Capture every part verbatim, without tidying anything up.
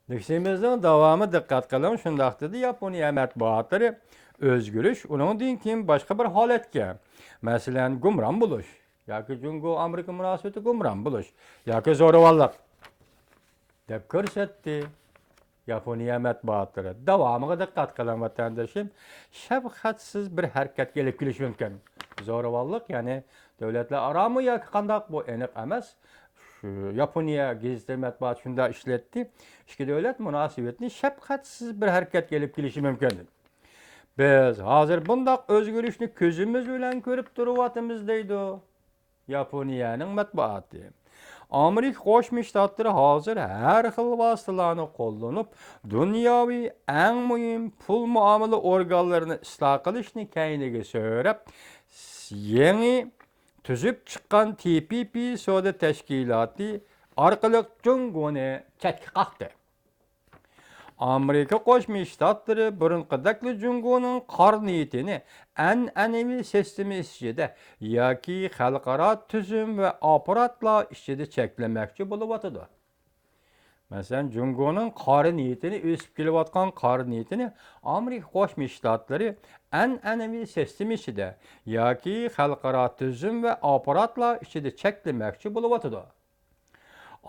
نىكسىمىزنىڭ داۋامى، دىققەت قىلىڭ، شۇنداق دېدى ياپونىيە مەتبۇئاتلىرى. ئۆزگىرىش ئۇنىڭدىن كېيىن باشقا بىر ھالەتكە، مەسىلەن، گۇمران بولۇش ياكى جۇڭگو ئامېرىكا مۇناسىۋىتى گۇمران بولۇش ياكى زورىۋاللىق دەپ كۆرسەتتى ياپونىيە مەتبۇئاتلىرى. داۋامىغا دىققەت قىلىڭ، ۋەتەندىشىم. شەپقەتسىز بىر ھەرىكەتكە ئېلىپ كېلىشى مۇمكىن. زورىۋاللىق، يەنى دۆلەتلەر ئارامۇ ياكى قانداق، بۇ ئېنىق ئەمەس. شۇ ياپونىيە گېزىتى مەتبۇئاتى شۇنداق ئىشلەتتى. ئىككى دۆلەت مۇناسىۋىتىنى شەپقەتسىز بىر ھەرىكەتكە ئېلىپ كېلىشى مۇمكىن. بىز ھازىر بۇنداق ئۆزگىرىشنى كۆزىمىز بىلەن كۆرۈپ تۇرۇۋاتىمىز، دەيدۇ ياپونىيەنىڭ مەتبۇئاتى. ئامېرىكا قوشما شتاتلىرى ھازىر ھەر خىل ۋاسىتىلارنى قوللىنىپ، دۇنياۋى ئەڭ مۇھىم پۇل مۇئامىلە ئورگانلىرىنى ئىسلاھ قىلىشنى كەينىگە سۆرەپ، يېڭى تۈزۈپ چىققان تى پى پى سودا تەشكىلاتى ئارقىلىق جۇڭگونى چەتكە قاقتى. ئامېرىكا قوشما شتاتلىرى بۇرۇنقىدەكلا جۇڭگونىڭ قارا نىيىتىنى ئەنئەنىۋى سىستېما ئىچىدە ياكى خەلقئارا تۈزۈم ۋە ئاپپاراتلار ئىچىدە چەكلىمەكچى بولۇۋاتىدۇ. مەسىلەن، جۇڭگونىڭ قارا نىيىتىنى، ئۆسۈپ كېلىۋاتقان قارا نىيىتىنى ئامېرىكا قوشما شتاتلىرى ئەنئەنىۋى سىستېما ئىچىدە ياكى خەلقئارا تۈزۈم ۋە ئاپپاراتلار ئىچىدە چەكلىمەكچى بولۇۋاتىدۇ.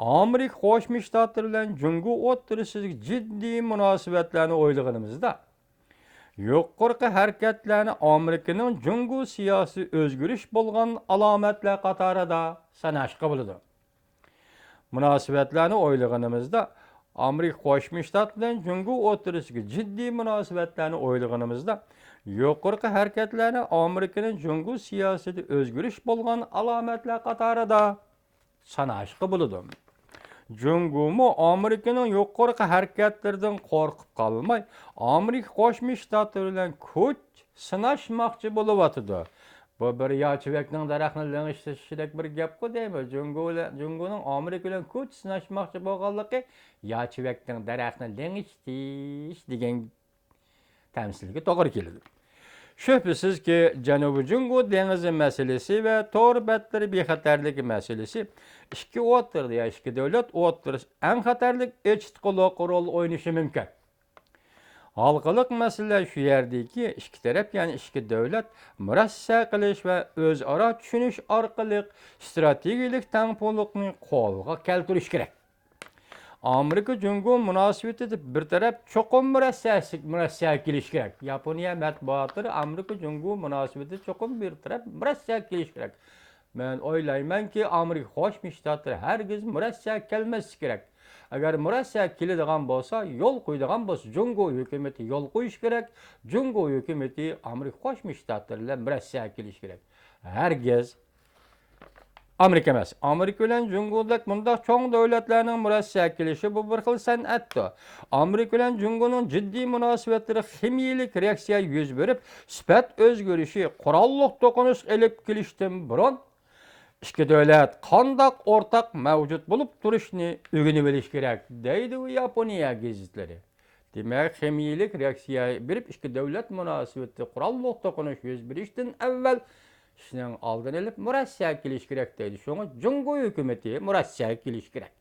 ئامېرىكا قوشما شتاتلىرى بىلەن جۇڭگو ئوتتۇرىسىدىكى جىددىي مۇناسىۋەتلەرنى ئويلىغىنىمىزدا، يۇقىرىقى ھەرىكەتلەرنى ئامېرىكىنىڭ جۇڭگو سىياسىي ئۆزگىرىش بولغان ئالامەتلەر قاتارىدا ساناشقا بولىدۇ. مۇناسىۋەتلەرنى ئويلىغىنىمىزدا، ئامېرىكا قوشما شتات بىلەن جۇڭگو ئوتتۇرىسىدىكى جىددىي مۇناسىۋەتلەرنى ئويلىغىنىمىزدا، يۇقىرىقى ھەرىكەتلەرنى ئامېرىكىنىڭ جۇڭگو سىياسىتى ئۆزگىرىش بولغان ئالامەتلەر قاتارىدا ساناشقا بولىدۇ. جۇڭگومۇ ئامېرىكىنىڭ يۇقىرىقى ھەرىكەتلىرىدىن قورقۇپ قالماي، ئامېرىكا قوشما شتاتلىرى بىلەن كۈچ سىناشماقچى بولۇۋاتىدۇ. بۇ بىر ياچىۋەكنىڭ دەرەخنى لىڭشىتىشىدەك بىر گەپقۇ دەيمەن. جۇڭگو بىلەن، جۇڭگونىڭ ئامېرىكا بىلەن كۈچ سىناشماقچى بولغانلىقى ياچىۋەكنىڭ دەرەخنى لىڭشىتىش دېگەن تەمسىلگە توغرا كېلىدۇ. شۈبھىسىزكى، جەنۇبىي جۇڭگو دېڭىزى مەسىلىسى ۋە تور بەتلىرى بىخەتەرلىكى مەسىلىسى ئىككى ئوتتۇرىدا يا ئىككى دۆلەت ئوتتۇرىسىدا ئەڭ خەتەرلىك ئېچىتقۇلۇق رول ئوينىشى مۇمكىن. ھالقىلىق مەسىلە شۇ يەردىكى، ئىككى تەرەپ، يەنى ئىككى دۆلەت مۇرەسسە قىلىش ۋە ئۆزئارا چۈشىنىش ئارقىلىق ئىستراتېگىيەلىك تەڭپۇڭلۇقنى قولغا كەلتۈرۈش كېرەك. ئامېرىكا جۇڭگو مۇناسىۋىتىدە بىر تەرەپ چوقۇم مۇرەسسە، مۇرەسسەگە كېلىشى كېرەك. ياپونىيە مەتبۇئاتلىرى ئامېرىكا جۇڭگو مۇناسىۋىتىدە چوقۇم بىر تەرەپ مۇرەسسەگە كېلىشى كېرەك. مەن ئويلايمەنكى، ئامېرىكا قوشما شتاتلىرى ھەرگىز مۇرەسسەگە كەلمەسلىكى كېرەك. ئەگەر مۇرەسسەگە كېلىدىغان بولسا، يول قويىدىغان بولسا، جۇڭگو ھۆكۈمىتى يول قويۇشى كېرەك. جۇڭگو ھۆكۈمىتى ئامېرىكا قوشما شتاتلىرى بىلەن مۇرەسسەگە كېلىشى كېرەك. ھەرگىز ئامېرىكا ئەمەس. ئامېرىكا بىلەن جۇڭگودەك مۇنداق چوڭ دۆلەتلەرنىڭ مۇرەسسەگە كېلىشى بۇ بىر خىل سەنئەتتۇر. ئامېرىكا بىلەن جۇڭگونىڭ جىددىي مۇناسىۋەتلىرى خىمىيەلىك رېئاكسىيە يۈز بېرىپ، سۈپەت ئۆزگىرىشى، قوراللىق توقۇنۇشقا ئېلىپ كېلىشتىن بۇرۇن، ئىككى دۆلەت قانداق ئورتاق مەۋجۇت بولۇپ تۇرۇشنى ئۆگىنىۋېلىش كېرەك، دەيدۇ ياپونىيە گېزىتلىرى. دېمەك، خىمىيەلىك رېئاكسىيە بېرىپ، ئىككى دۆلەت مۇناسىۋىتى قوراللىق توقۇنۇش يۈز بېرىشتىن ئەۋۋەل ئىشنىڭ ئالدىنى ئېلىپ، مۇرەسسەگە كېلىش كېرەك دەيدۇ. شۇڭا جۇڭگو ھۆكۈمىتى مۇرەسسەگە كېلىش كېرەك.